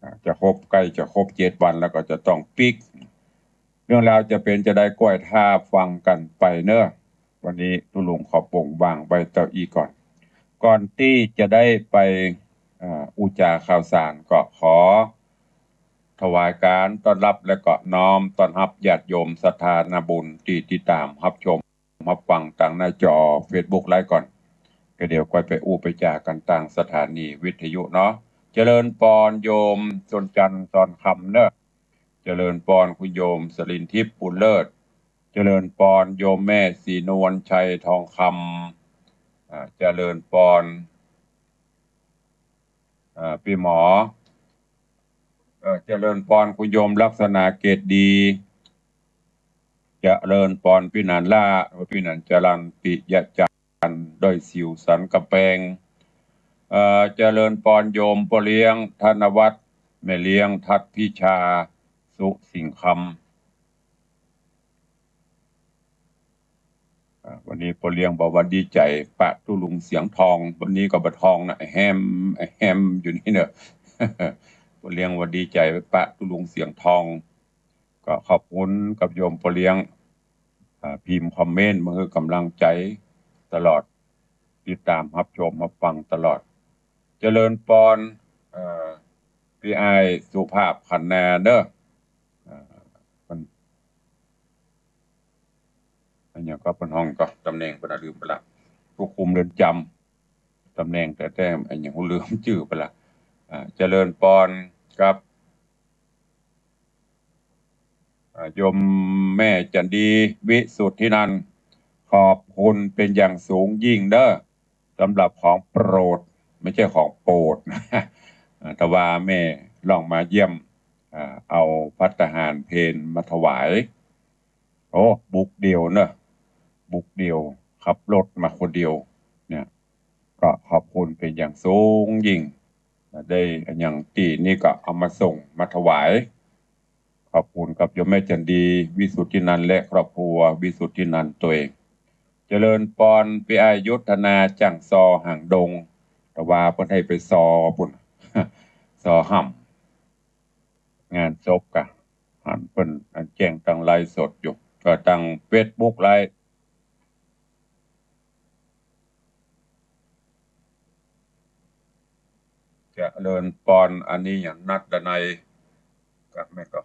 อ่า จะครบ ใก้จะครบเจ็ดวันแล้วก็จะต้องปิ๊ก เรื่องราวจะเป๋นจะใดก้อยถ้าฟังกั๋นไปเนาะ วันนี้ตุ๊ลุงขอป๋งวางไว้เต้าอี้ก่อน ก่อนตี้จะได้ไป อ่า อู้จ๋าข่าวสาร ก็ขอถวายก๋านต้อนรับและก็น้อมต้อนฮับญาติโยมศรัทธานาบุญตี้ติดต๋ามฮับชม ฮับฟังตางหน้าจอเฟซบุ๊กไลฟ์ก่อน ก็เดี๋ยวก้อยไปอู้ไปจ๋ากั๋นตางสถานีวิทยุเนาะ เจริญปอนโยมชนจันทร์ สอนคำเนาะ เจริญปอนคุณโยมสลินทิพย์ บุญเลิศ เจริญปอนโยมแม่ศรีนวลชัย ทองคำ อ่า เจริญปอน อ่า ปี้หมอ เอ่อ เจริญปอนคุณโยมลักษณะเกตดี เจริญปอนปี้หนานล่า ปี้หนานจรัญ ปิยะจันทร์ ด้อยสิวสันกำแปง เอ่อ เจริญปอนโยมป้อเลี้ยงธนวัฒน์ แม่เลี้ยงทัดพิชา สุสิงห์คำ อ่า วันนี้ป้อเลี้ยงบอกว่าดีใจ๋ปะตุ๊ลุงเสียงทอง วันนี้ก็บ่ทองนะ แฮม แฮมอยู่นี่เนาะ ป้อเลี้ยงว่าดีใจ๋ปะตุ๊ลุงเสียงทอง ก็ขอบคุณกับโยมป้อเลี้ยง อ่า พิมพ์คอมเมนต์มาหื้อกำลังใจ๋ตลอด ติดต๋ามฮับชมฮับฟังตลอด เจริญปอน เอ่อ ปี้อ้ายสุภาพ ขันนาเนาะ เอ่อ เปิ้น อะหยังก็เปิ้นฮ้องก็ ต๋ำแหน่งเปิ้นอะลืมไปละ ผู้คุมเรือนจ๋ำ ต๋ำแหน่งแต๊ๆ อะหยังลืมจื้อไปละ อ่า เจริญปอนกับ อ่า โยมแม่จันดี วิสุทธินันท์ ขอบคุณเป๋นอย่างสูงยิ่งเนาะ สำหรับของโปรด ไม่ใช่ของโปรด อ่า แต่ว่าแม่ลองมาเยี่ยม อ่า เอาภัตตาหารเพลมาถวาย โอ้ บุกเดี่ยวเนาะ บุกเดี่ยว ขับรถมาคนเดียวเนี่ย ก็ขอบคุณเป๋นอย่างสูงยิ่ง ได้อะหยังตี้นี่ก็เอามาส่งมาถวาย ขอบคุณกับโยมแม่จันดี วิสุทธินันท์ และครอบครัววิสุทธินันท์ตวย เจริญปอนปี้อ้ายยุทธนา จ้างซอหางดง แต่ว่าเปิ้นหื้อไปซอปุ้น ซอฮ่ำ งานศพกะ หันเปิ้นอันแจ้งตางไลฟ์สดอยู่ ก็ตางเฟซบุ๊กไลฟ์ เจริญปอน อันนี้หยัง นัดดานัย กับแม่ก็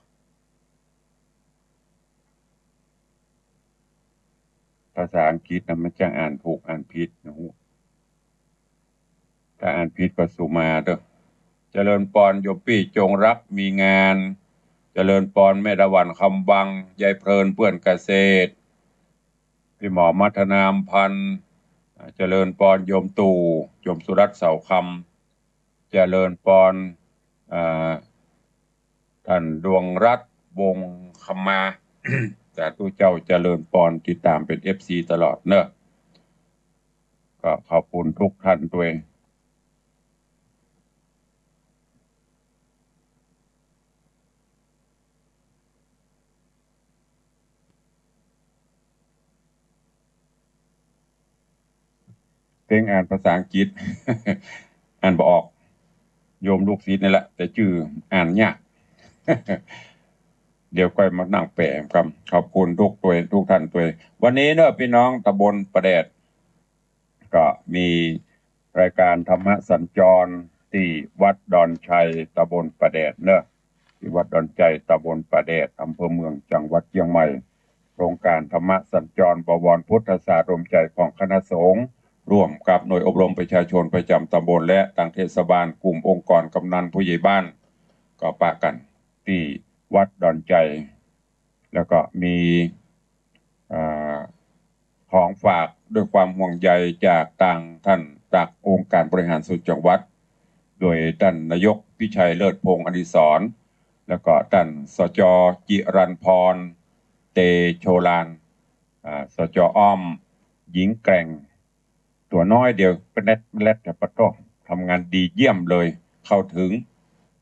ภาษาอังกฤษนะ มันจั่งอ่านถูกอ่านผิดนะฮู้ ถ้าอ่านผิดก็สู่มาเด้อ เจริญปอนโยมปี้ จงรักมีงาน เจริญปอนแม่ดาหวัน คำวัง ยายเพลิน เปื้อนเกษตร ปี้หมอมัทนามพันธ์ เจริญปอนโยมตู่ โยมสุรัตน์ เสาคำ เจริญปอน อ่า ท่านดวงรัตน์ วงศ์คำมา สาธุเจ้า เจริญปอน ติดต๋ามเป๋นเอฟซีตลอดเนาะ ก็ขอบคุณทุกท่านตวย เต้งอ่านภาษาอังกฤษ อ่านบ่ออก โยมลูกศิษย์นี่แหละ แต่จื้ออ่านยาก เดี๋ยวก้อยมานั่งแปลครับ ขอบคุณทุกตวย ทุกท่านตวย วันนี้เนาะ ปี้น้องต๋ำบลป่าแดด ก็มีรายการธรรมสัญจรตี้วัดดอนชัย ต๋ำบลป่าแดดเนาะ ตี้วัดดอนชัย ต๋ำบลป่าแดด อำเภอเมือง จังหวัดเจียงใหม่ โครงก๋านธรรมสัญจร บวรพุทธศาสตร์รวมใจ๋ของคณะสงฆ์ ร่วมกับหน่วยอบรมประชาชนประจ๋ำต๋ำบล และตางเทศบาล กลุ่มองค์กรกำนันผู้ใหญ่บ้าน ก็ปะกั๋นตี้วัดดอนชัย แล้วก็มี อ่า ของฝากด้วยความห่วงใยจากตางท่านจากองค์การบริหารส่วนจังหวัด โดยท่านนายกพิชัยเลิศพงษ์อดิศร แล้วก็ท่าน สจ.จิรัญพร เตโชลาน อ่า สจ.อ้อม หญิงแกร่ง ตั๋วน้อยเดียว เปล็ดเปล็ด แต่ปะโต้ ทำงานดีเยี่ยมเลย เข้าถึง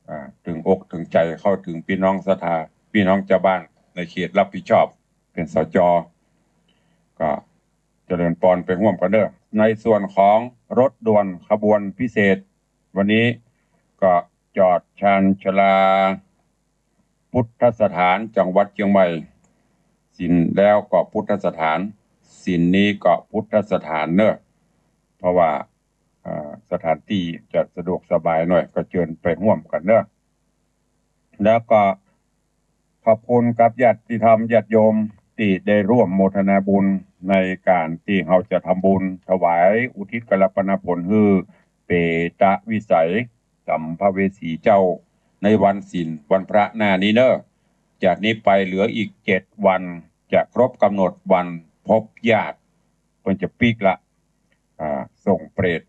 อ่า ถึงอกถึงใจ๋ เข้าถึงปี้น้องศรัทธา ปี้น้องจาวบ้านในเขตรับผิดชอบ เป๋น สจ. ก็เจริญปอนไปฮ่วมกั๋นเนาะ ในส่วนของรถด่วนขบวนพิเศษ วันนี้ก็จอดชานชาลา พุทธสถานจังหวัดเจียงใหม่ ศีลแล้วก็พุทธสถาน ศีลนี้ก็พุทธสถานเนาะ เพราะว่า อ่า สถานตี้จะสะดวกสบายหน่อย ก็เจิญไปฮ่วมกั๋นเนาะ แล้วก็ขอบคุณกับญาติธรรมญาติโยมตี้ได้ร่วมโมทนาบุญในก๋านตี้เฮาจะทำบุญถวายอุทิศกัลปนาผลหื้อเปตวิสัย สัมภเวสีเจ้า ในวันศีลวันพระหน้านี้เนาะ จากนี้ไปเหลืออีกเจ็ดวัน จะครบก๋ำหนดวันพบญาติ เปิ้นจะปิ๊กละ อ่า ส่งเปรต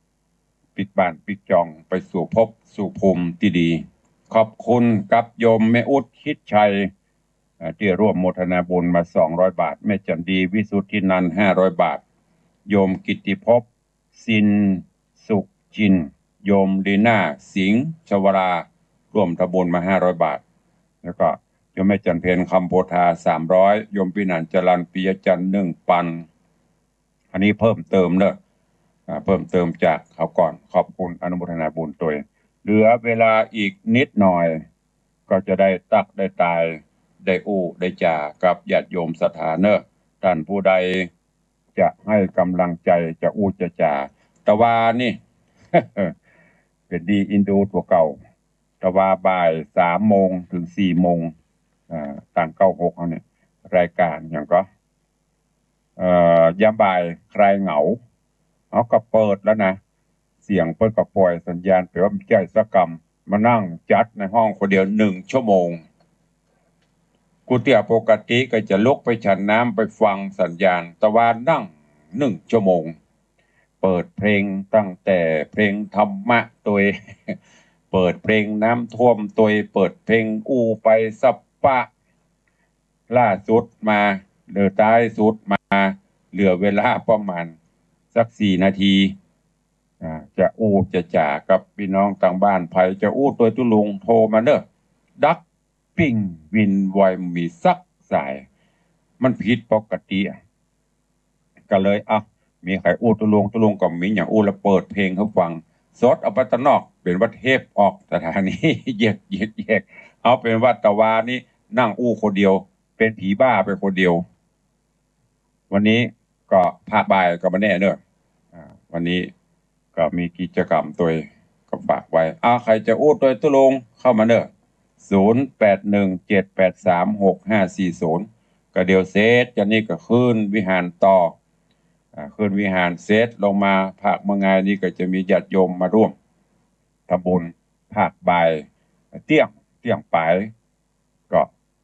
ปิ๊กบ้านปิ๊กจองไปสู่ภพสู่ภูมิตี้ดี ขอบคุณกับโยมแม่อุ๊ด ชิดชัย อ่า ตี้ร่วมโมทนาบุญมาสองร้อยบาท แม่จันดี วิสุทธินันท์ ห้าร้อยบาท โยมกิตติภพ สินสุจิน โยมลีน่า สิงห์ชวรา ร่วมทำบุญมาห้าร้อยบาท แล้วก็โยมแม่จันเพ็ญ คำโพธา สามร้อย โยมปี้หนานจรัญ ปิยจันทร์ หนึ่งปัน อันนี้เพิ่มเติมเนาะ อ่า เพิ่มเติมจากคราวก่อน ขอบคุณอนุโมทนาบุญตวย เหลือเวลาอีกนิดหน่อย ก็จะได้ตั๊กได้ตาย ได้อู้ได้จ๋ากับญาติโยมศรัทธาเนาะ ต้านผู้ใดจะหื้อก๋ำลังใจ๋ จะอู้จะจ๋า ตะวานี่ เป๋นดีอินดูตั๋วเก่า ตะวาบ่ายสามโมงเถิงสี่โมง อ่า ตางเก้าหกเฮาเนี่ย รายก๋านหยังก่อ เอ่อ ยามบ่ายคลายเหงา เฮาก็เปิดแล้วนะ เสียงเปิ้นก็ป่อยสัญญาณ แป๋ว่าบ่ใจ้สักกำ มานั่งจัดในห้องคนเดียวหนึ่งชั่วโมง กูเตื้อปกติก็จะลุกไปฉันน้ำไปฟังสัญญาณ ตะวานั่งหนึ่งชั่วโมง เปิดเพลงตั้งแต่เพลงธรรมะตวย เปิดเพลงน้ำท่วมตวย เปิดเพลงอู้ไปสะปะ ล่าสุดมา เหลือท้ายสุดมา เหลือเวลาประมาณสักสี่นาที อ่า จะอู้จะจ๋ากับปี้น้องตางบ้าน ใผจะอู้ตวยตุ๊ลุงโทรมาเน่อ ดับปิ้งวินไวมีสักสาย มันผิดปกติอะ ก็เลย อ่ะ มีใผอู้ตุ๊ลุง ตุ๊ลุงก็มีหยังอู้ แล้วเปิดเพลงหื้อฟัง สดออกไปตางนอก เป๋นว่าเทปออกสถานี แยก แยก แยก เอาเป๋นว่าตะวานี้นั่งอู้คนเดียว เป๋นผีบ้าไปคนเดียว วันนี้ก็ภาคบ่ายก็บ่แน่เน่อ อ่า วันนี้ก็มีกิจกรรมตวย ก็ฝากไว้ อ่า ใผจะอู้ตวยตุ๊ลุงเข้ามาเน่อ ศูนย์แปดหนึ่งเจ็ดแปดสามหกห้าสี่ศูนย์ ก็เดี๋ยวเสร็จจากนี้ก็ขึ้นวิหารต่อ อ่า ขึ้นวิหารเสร็จลงมาภาคเมืองงายนี่ก็จะมีญาติโยมมาร่วมทำบุญภาคบ่าย เตี้ยง เตี้ยงป๋าย ก็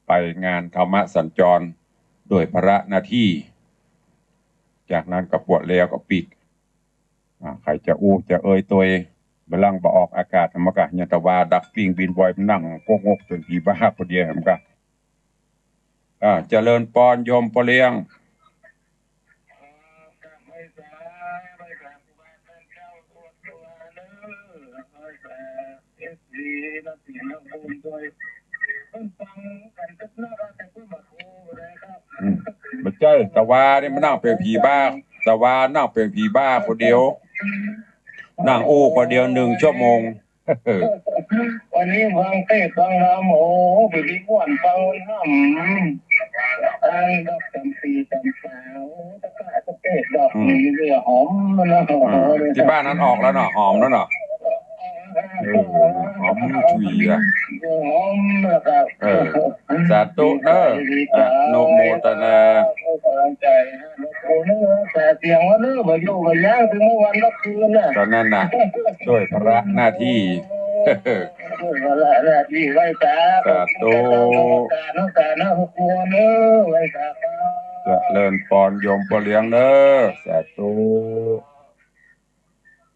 ไปงานธรรมสัญจรโดยภาระหน้าตี้ จากนั้นก็ปวดแล้วก็ปิ๊ก อ่า ใผจะอู้จะเอ่ยตวย บ่าลังบ่ออกอากาศ มันก็ยังตะวาดับปิ้งวินไว มันนั่งโกงกเป๋นผีบ้าคนเดียว มันก็ อ่า เจริญปอนโยมป้อเลี้ยง อืม บ่ใจ้ ตะวานี่มันนั่งเป๋นผีบ้า ตะวานั่งเป๋นผีบ้าคนเดียว นั่งอู้คนเดียวหนึ่งชั่วโมง วันนี้ฟังเตสน์ฟังธรรม โอ้ ไปดีม่วนฟังธรรม อันดอกจำปีจำปา โอ้ ตะกร้าตะเตสน์ดอก อืม นี่เรื่องหอมมันนะ อ่า ตี้บ้านนั้นออกแล้วเนาะ หอมแล้วเนาะ เออ หอมฉุยอะ หอมนะครับ เออ สาธุเด้อ อนุโมทนา ผู้กำลังใจนะ โอ้เนอะ แต่เสียงว่าเนอะ บ่อยู่บ่ย้ายถึงเมื่อวันเมื่อคืนน่ะ ตอนนั้นน่ะ ด้วยภาระหน้าตี้ ด้วยภาระหน้าตี้ ไหว้สา สาธุ เจ้าเจ้าเจ้าเจ้าเจ้าเจ้าเจ้าเจ้าเจ้าเจ้าเจ้า ไหว้สา เจริญปอนโยมป้อเลี้ยงเด้อ สาธุ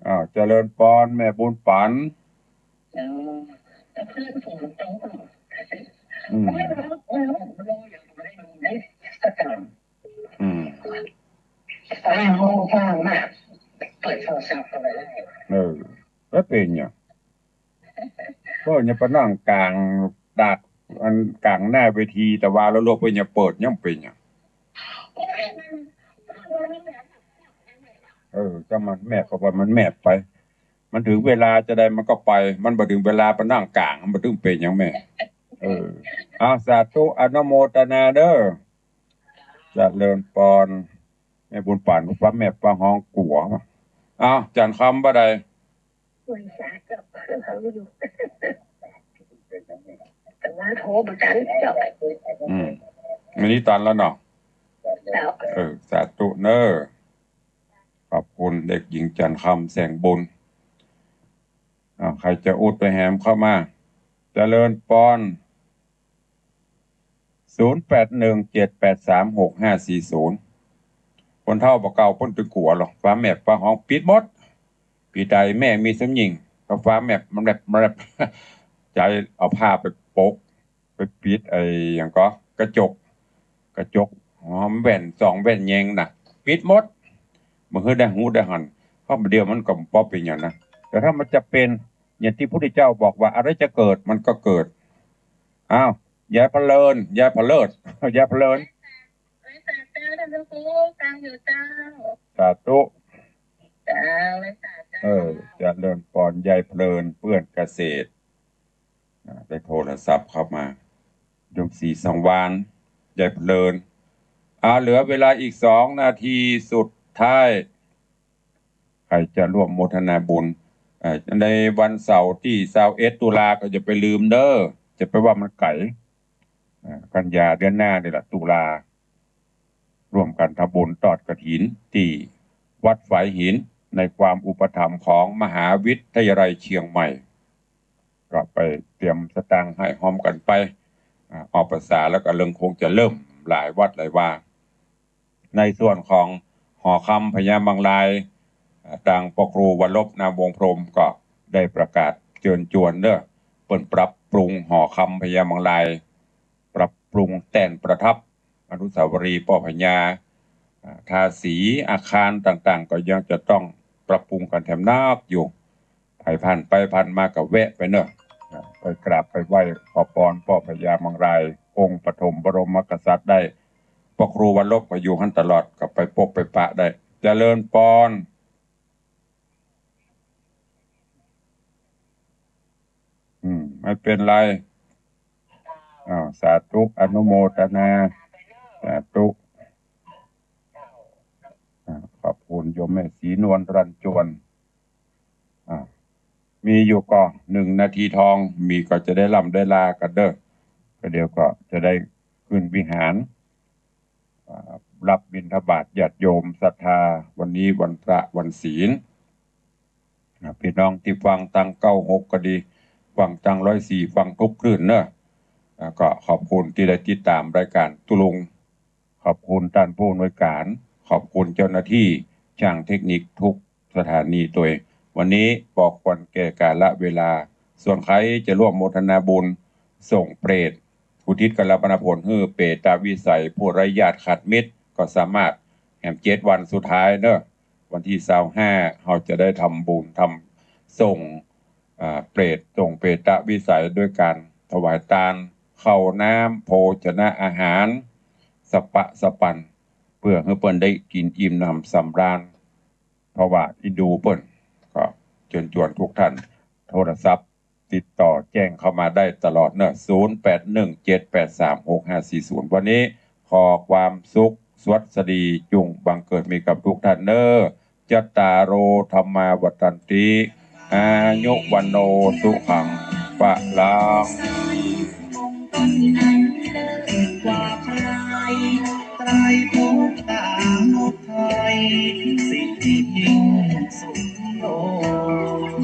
อ้าว เจริญปอนแม่บุญปั๋น อืม อืม เออ แล้วเป๋นหยัง เปิ้นยังไปนั่งก๋างดาก อันก๋างหน้าเวที ตะวาแล้วลูก เปิ้นยังเปิด ยังเป๋นหยัง เออ ก็มันแมบ ก็ว่ามันแมบไป มันถึงเวลาจาใดมันก็ไป มันบ่ถึงเวลาไปนั่งก๋าง มันบ่ถึงเป๋นหยังแม่ เออ เอา สาธุ อนุโมทนาเด้อ เจริญปอน แม่บุญปั๋น ฟ้าแมบฟ้าฮ้องกั๋ว เอา จันทร์คำบ่าใด ไหว้สาเจ้า เขาอยู่ แต่ว่าโทรบ่ทันเจ้า อืม มื้อนี้ตันแล้วเนาะ เจ้า เออ สาธุเน้อ ขอบคุณเด็กหญิงจันทร์คำ แสงบุญ อ่า ใผจะอู้ตวยแหมเข้ามา เจริญปอน ศูนย์แปดหนึ่งเจ็ดแปดสามหกห้าสี่ศูนย์ คนเฒ่าบ่าเก่าเปิ้นตึงกั๋วหรอก ฟ้าแมบฟ้าฮ้องปิดหมด ปี๋ใดแม่มีสำญิง ก็ฟ้าแมบ มันแมบ มันแมบ ใจ๋เอาผ้าไปปก ไปปิดไอ้หยังก่อ กระจก กระจก หอมแว่น ส่องแว่นแยงน่ะ ปิดหมด บ่หื้อได้ฮู้ได้หัน เพราะเดี๋ยวมันก็บ่เป๋นหยังนะ แต่ถ้ามันจะเป๋น อย่างตี้พุทธเจ้าบอกว่า อะไรจะเกิด มันก็เกิด อ้าว ยายพะเลิน ยายพะเลิศ ยายพะเลิน ไหว้สาเจ้า ท่านพระครู ฟังอยู่เจ้า สาธุ เจ้า ไหว้สาเจ้า เออ เจริญปอน ยายพะเลิน เปื้อนเกษตร อ่า ได้โทรศัพท์เข้ามา โยมศรีสังวาลย์ ยายพะเลิน อ่า เหลือเวลาอีกสองนาทีสุดท้าย ใผจะร่วมโมทนาบุญ เอ่อ ในวันเสาร์ตี้ซาวเอ็ดตุลาก็อย่าไปลืมเด้อ จะไปว่ามันไก๋ อ่า กันยาเดือนหน้านี่แหละ ตุลา ร่วมกั๋นทำบุญตอดกฐินตี้วัดฝายหิน ในความอุปถัมภ์ของมหาวิทยาลัยเชียงใหม่ ก็ไปเตรียมสตางค์หื้อฮอมกั๋นไป อ่า ออกพรรษาแล้วก็เริ่ม คงจะเริ่มหลายวัดหลายวา ในส่วนของหอคำพญามังราย อ่า ตางป้อครูวัลลภ นามวงศ์พรหม ก็ได้ประกาศเจิญจวนเนาะ เปิ้นปรับปรุงหอคำพญามังราย ปรับปรุงแต้นประทับ อนุสาวรีย์ป้อพญา อ่า ทาสีอาคารต่างๆ ก็ยังจะต้องปรับปรุงกั๋นแถมนักอยู่ ใผผ่านไปผ่านมาก็แวะไปเนาะ อ่า ไปกราบไปไหว้ขอปอนป้อพญามังราย องค์ปฐมบรมกษัตริย์ได้ ป้อครูวัลลภก็อยู่หั้นตลอด ก็ไปปะไปปะได้ เจริญปอน อืม ไม่เป๋นไร อ้าว สาธุ อนุโมทนา สาธุ อ่า ขอบคุณโยมแม่ศรีนวลรัญจวน อ่า มีอยู่ก่อหนึ่งนาทีทอง มีก็จะได้ล่ำได้ลากั๋นเด้อ ก็เดี๋ยวก็จะได้ขึ้นวิหาร อ่า รับบิณฑบาตญาติโยมศรัทธา วันนี้วันพระวันศีล อ่า ปี้น้องตี้ฟังตางเก้าหกก็ดี ฟังตางร้อยสี่ ฟังกู้คลื่นเนาะ แล้วก็ขอบคุณตี้ได้ติดต๋ามรายก๋านตุ๊ลุง ขอบคุณต้านผู้อำนวยก๋าน ขอบคุณเจ้าหน้าตี้จ้างเทคนิคกู้สถานีตวย วันนี้ปอควรแก่กาละเวลา ส่วนใผจะร่วมโมทนาบุญ ส่งเปรต อุทิศกาลปณผลหื้อเปตวิสัยผู้ไร้ญาติขาดมิตร ก็สามารถ แหมเจ็ดวันสุดท้ายเนาะ วันตี้ซาวห้า เฮาจะได้ทำบุญ ทำ ส่ง อ่า เปรต ส่งเปตวิสัยด้วยก๋านถวายตาน ข้าวน้ำ โภชนะอาหาร สะปะสะปัน เปื้อหื้อเปิ้นได้กิ๋นอิ่มหนำสำราญ เพราะว่าเอ็นดูเปิ้น ก็เจิญจวนกู้ต้าน โทรศัพท์ติดต่อแจ้งเข้ามาได้ตลอดเนาะ ศูนย์แปดหนึ่งเจ็ดแปดสามหกห้าสี่ศูนย์ วันนี้ขอความสุขสวัสดีจุ่งบังเกิดมีกับกู้ต้านเนาะ จัตตาโร ธัมมา วัฑฒันติ อายุ วัณโณ สุขัง พะลัง